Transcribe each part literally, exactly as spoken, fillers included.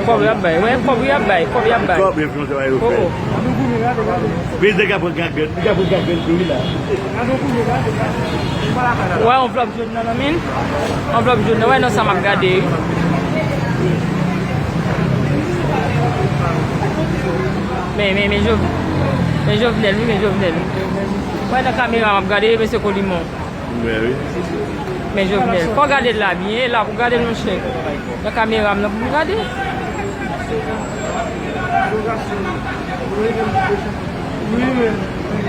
Kòb y ap bay, wè, kòb y ap bay, kòb y ap bay. Kòb, e, kòb y ap fè. Oh, oh. Biznis ka pran gagèt, li ka pran gagèt tou, wi, la. Wè, anvlòp jòn nan, nan men. Anvlòp jòn nan, wè, nan sa m ap gade, wi. Men, men, men, Jov-, men Jovenel, wi, men Jovenel. Wè, nan kamera m ap gade, mesye Colimon. Mwen, wi. Men Jovenel, fò w gade l la byen, e la pou w gade l, monchè. Nan kamera m nan pou m gade.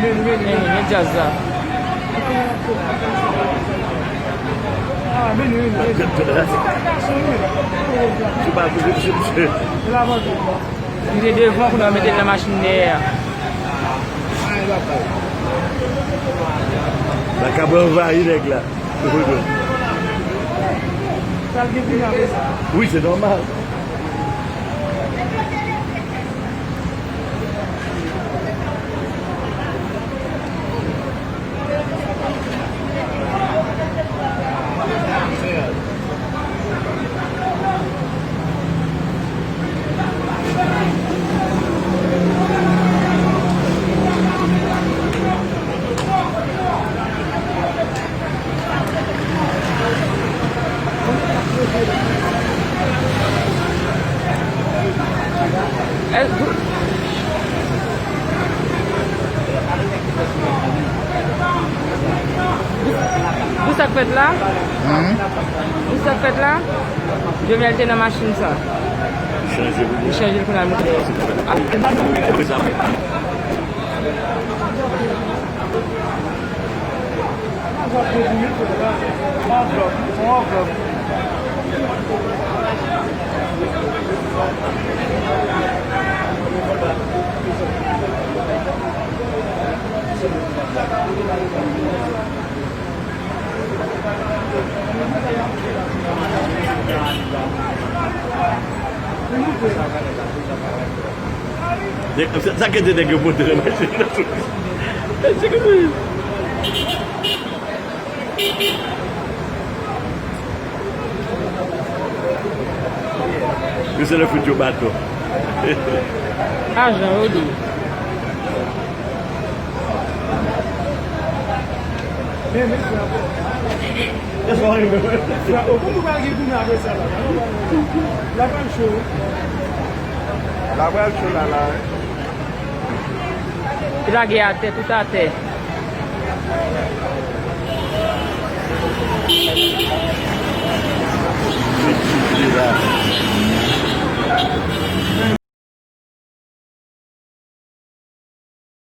Men, men, men djaz la. Se pa pou misye. Li te devan, kounye a mete l nan machin dèyè a. Lakab anvayi nèg la. Wi, se nòmal. Pou sa k fèt la? Hmm? Pou sa k fèt la? Jovenel te nan machin sa. Li chanje pou li. Li chanje l pou l al monte. Sa, sa ki te nèg yo pote nan machin nan. Yo se le fout yo bato. Ajan yo di. Frapo, kòman pral gen kounye apre sa la? La pral cho wi. La pral cho la la wi. Li lage atè, tout atè.